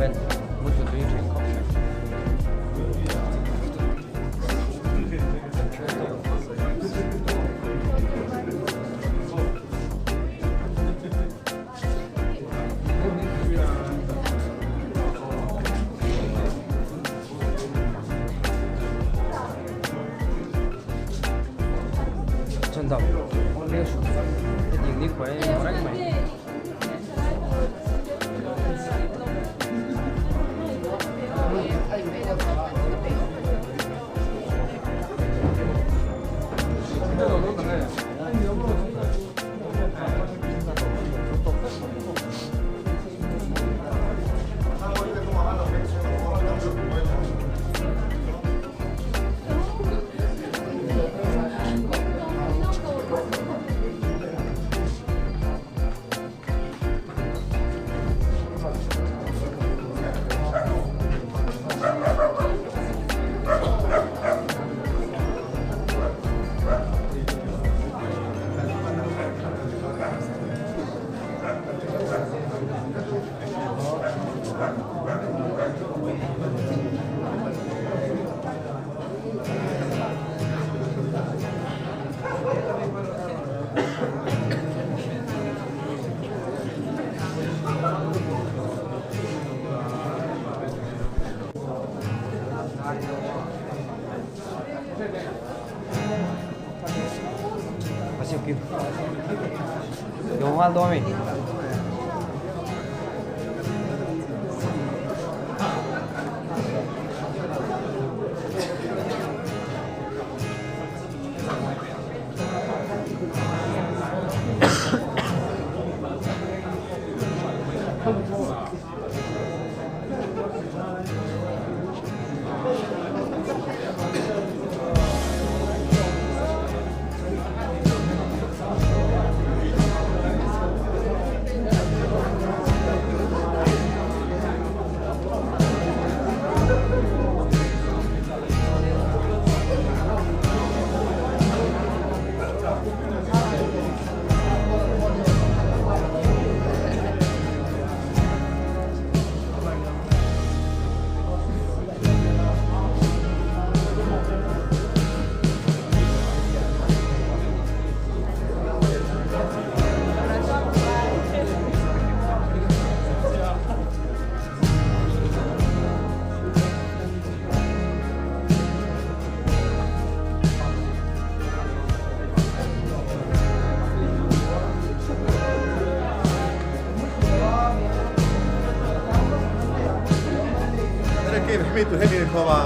Ben, mut tui thin khawp mai. 真的，这顶的快快快！有话多没？ Hemi tu hemi khawm a.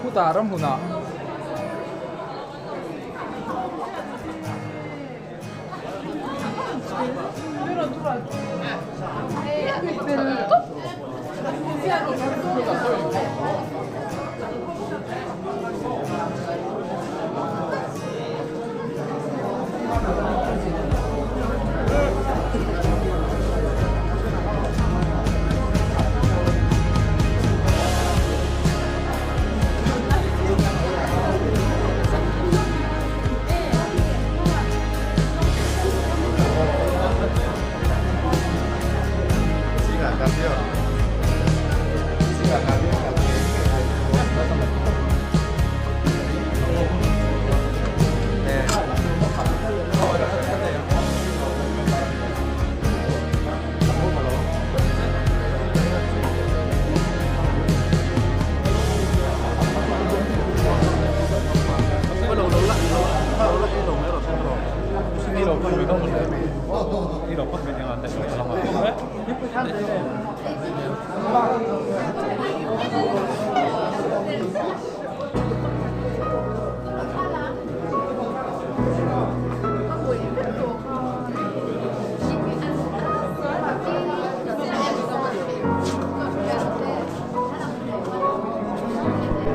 Khutah ram hunah.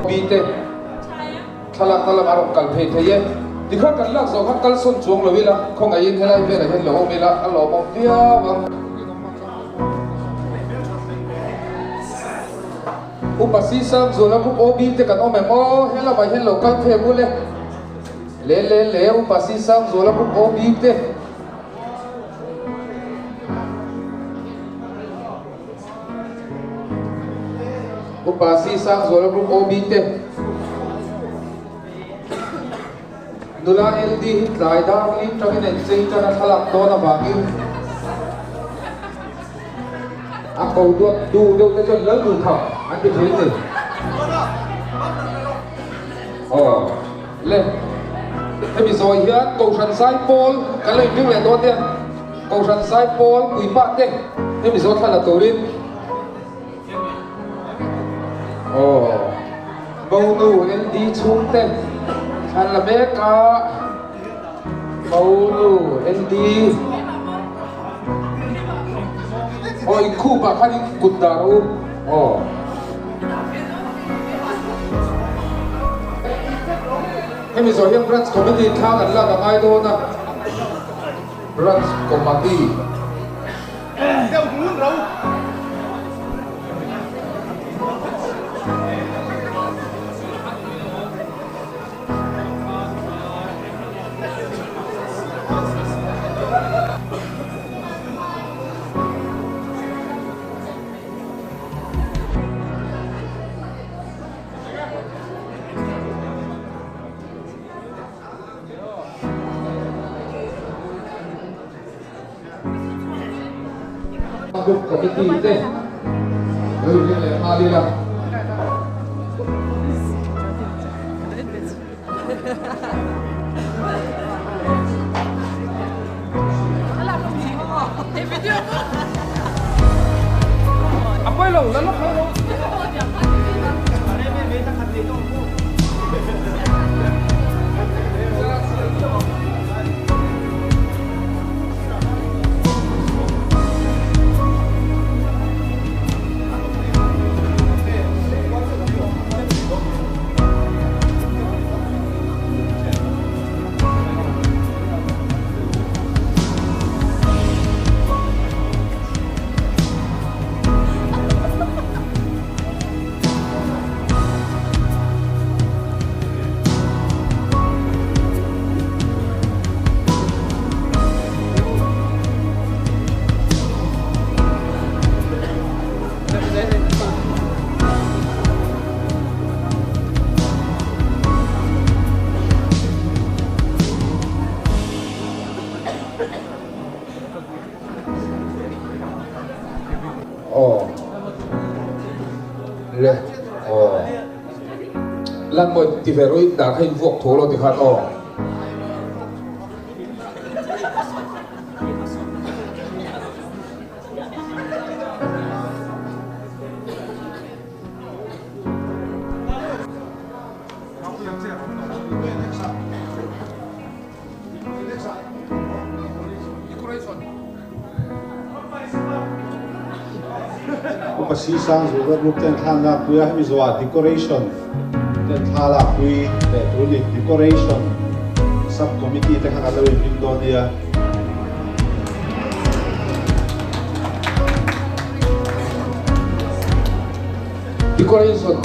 Mite thlalakna lamah rawn kal phei thei e. Tikhan kan lak zawh khan kalsawn chuang lo ila, khawngaihin helai velah hian lo awm ila a lawmawm viau ang. Upa Sisang Zuala Group OB te kan awm em aw, helamah hian lo kal phei ang u le. Le le le Upa Sisang Zuala Group OB te. Upa Sisang Zuala Group OB te. Nula LD hi tlai dar li tangin a inchei tan a thlalak dawn avangin a ko duat duh deuh te chuan lal duh tham an ti thin ni. Aw le, hemi zawi hian Kohhran Zaipawl kan lo inring leh dawn nia, Kohhran Zaipawl puipa te hemi zawi thla la turin. Aw, Bonu LD chhungte thlan la mek a, Bonu LD Aw inkhup ah khan in kut dah rawh u aw. Hemi zawh hian Branch Committee thlang an lak a ngai dawn a, Branch Committee. Group Committee te lo inring leh nghal ila. A pawi lo, la lawk mai rawh. Aw le aw lan mawi ti ve rawh in dar kha in vuak tho lo ti khan aw. Upa Si Sangzuala group ten thla an lakpui a, hemi zawhah decoration ten thla a lakpui leh tur a ni. Decoration sub committee te kha kan lo inring dawn nia. Decoration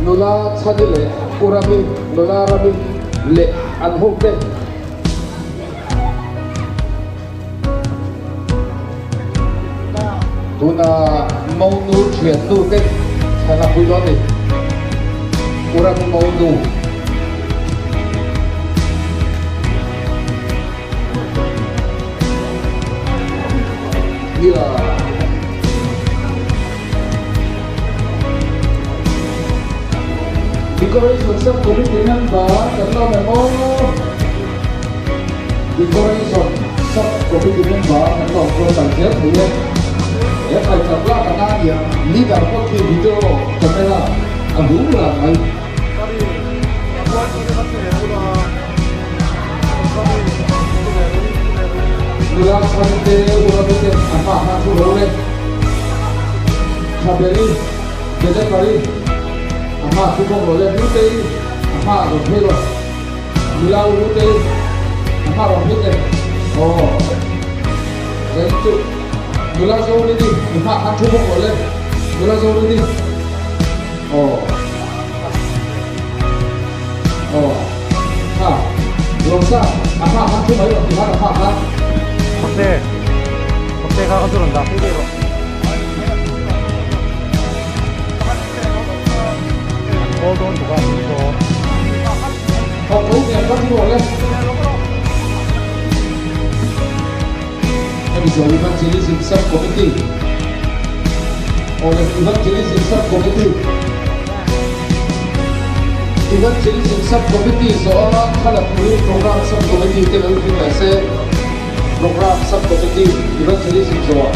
nula Chhani leh Pu Rami, nula Rami leh an hote. Tuna Monu thiannu te thlan a pui dawn a ni. Pu Rami Monu. Decoration Sub-Committee member kan lo em aw? Decoration Sub-Committee member kan lo chuan kan zel thei e. He thlai chak lak a nan hian leader pawh khi video camera a hum ran mai. Nula chhangte Urami te an hma khan thu ro le. Thaberi, Jennifer-i a hma thu bawk ro le. Hlutei a hma a rawn phei lo. Nula u Hlutei a hma rawn phei teh. Aw. Zain chu nula Zorini i hma khan thu bawk ro le. Nula Zorini. Aw. Aw. Ha. Rosa, a hma khan thu mai rawn ti khan a hma khan. Fakte. Fakte kha ka chu rawn dah phei daih rawh. An call dawn bawk a, an call. Thawk tho nen ka thu rawh le. Hemi zawh Evangelism Sub-Committee Awle Evangelism Sub-Committee Evangelism Sub-Committee zawh a thlalak turin Program Sub-Committee te lo inring leh se Program Sub-Committee Evangelism zawh a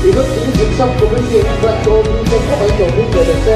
Evangelism Sub-Committee an invite dawn hi te khawp a inlo ring ve leh se.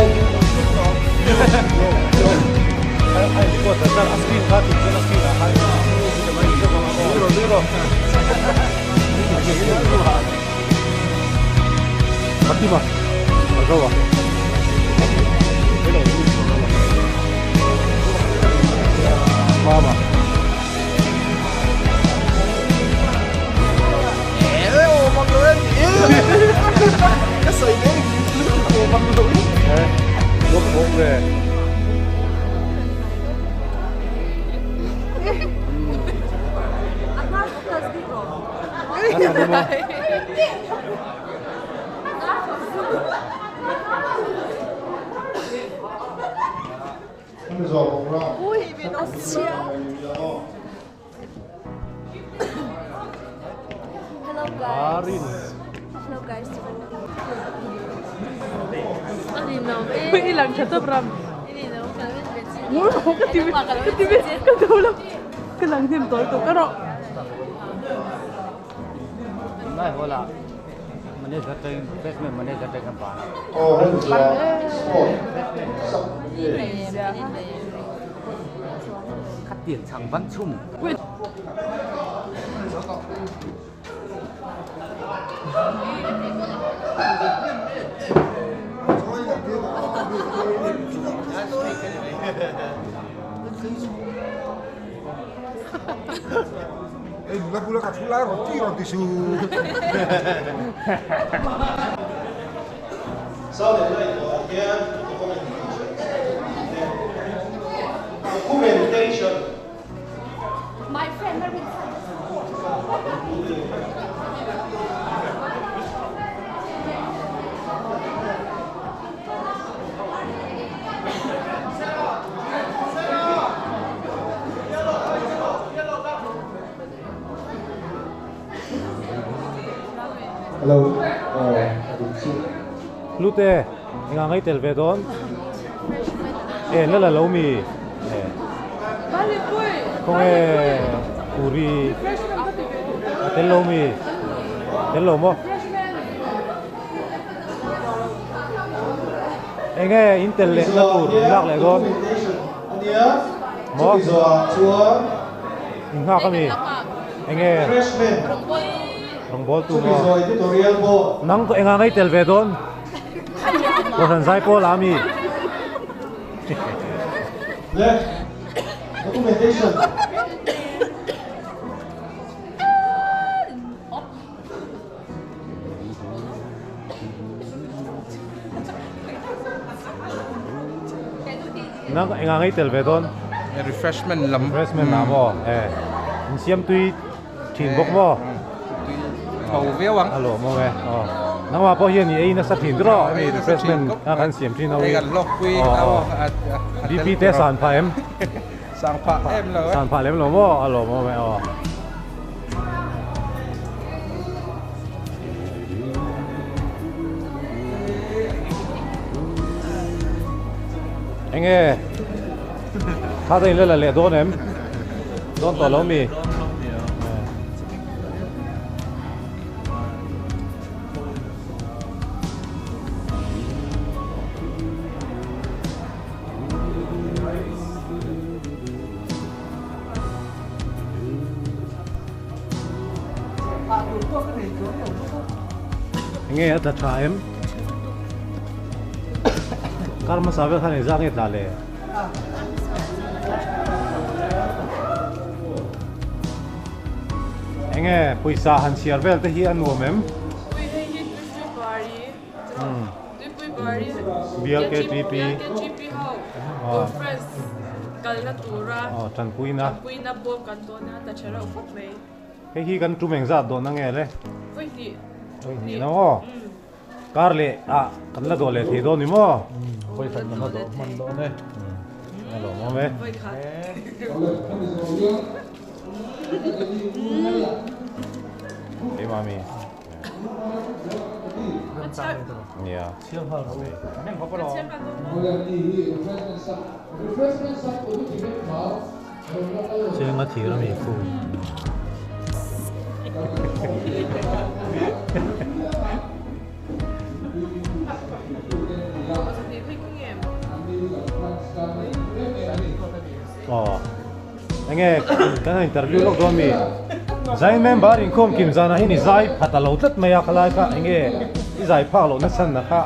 Arin. Hello guys. I lang tha tawp ram. Ka ti ve ka ti ve ka do lo. Ka lang hnem tawl tawh ka rawh. Nai haw lah manager te basement manager te kan ban a. Aw hemi zua sport sub nge. Kha tian chhang van chhum. Documentation. My friend Hello, aw a dik chu. Hlute, engah ngai tel ve dawn? E, la la lo mi? E. Khawnge Puri a tel lo mi? Tel lo maw? Enge in tel leh na tur in lak leh dawn? Maw? In nghak ami? Enge? Rawngbawl tu maw? Nang engah ngei tel ve dawn? Kohhran zai pawl ah ami? Nang engah ngei tel ve dawn? Refreshment lam. Refreshment ah maw? E. Insiam tui thin bawk maw? Tui tho viau ang. A lawm awm e. Aw. Nangmah pawh hian i ei nasa thin dur aw. Hemi refreshment a kan siam thin ho hi. Hei kan hlawk pui Aw. BP te san phah em? Sang phah em lo e. San phah lem lo maw? A lawm awm e aw. Enge kha ta in la la leh dawn em? Dawn tawh lo mi? Enge a tla tha em? Kar hmasa vel khan engzah nge tla le? Enge pawisa han chhiar vel te hi a nuam em? BLKTP Aw tanpuina Hei hi kan tum engzat dawn ange le? Vawi hnih no aw. Kar leh ah kan la dawh leh thei dawn ni maw? Vawi khat kan la dawh hman dawn e. A lawmawm e. Hey mami. Nia. Cheng a thir ami khu. Aw. Enge kan han interview lawk dawn mi? Zai member inkhawm kim zanah hian i zai phat a lo tlat mai a khalai kha enge i zai phak lohna chhan na kha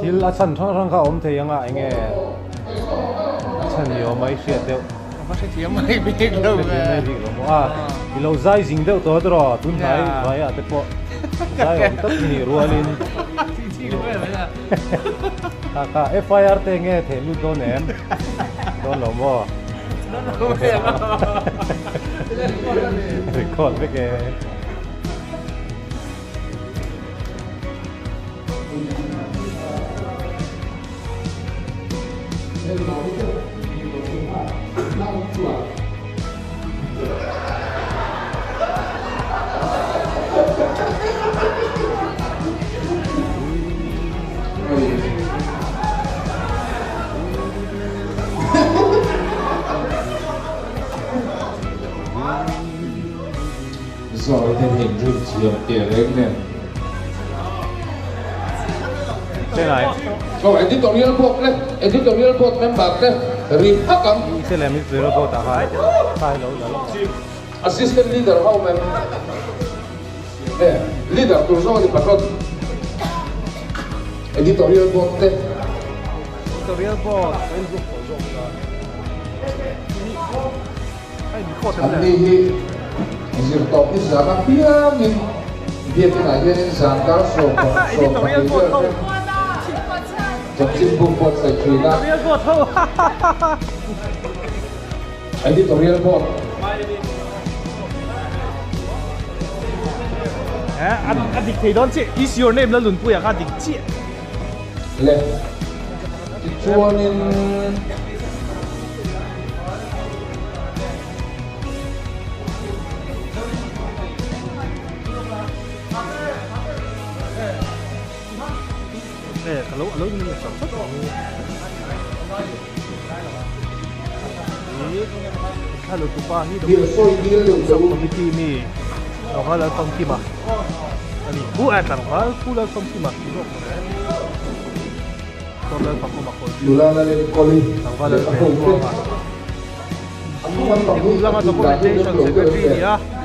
thil a chhan hrang hrang kha a awm thei anga enge a chhan ni awm a i hriat deuh. Ka hrethiam mai bik lo ve. Hrethiam mai bik lo maw a i lo zai zing deuh tawh tawh tun hnai vaiah te pawh zai awm tak i nih rualin kha kha FIR te enge theh lut dawn em dawn lo maw. Record vek e. Zawi te hi in rin thiam teh reng nen. Chenai. Oh, editorial board le, editorial board member te ri hak ang. I te lem editorial board ah khan sai lo la lo. Assistant leader ho mem. Eh, leader tur zawk a ni patron. Editorial board te. Editorial board. Anni hi zirtawp hi zan apiangin biakinah hianin zan kar 12 vel te chanchinbu buatsaih thin a. Editorial board. Le tichuanin. Thil sawi dil deuh teh u. Nula la leh kawli leh a ho te. A thu an tam hi a tih dan hi rem lo deuh em le.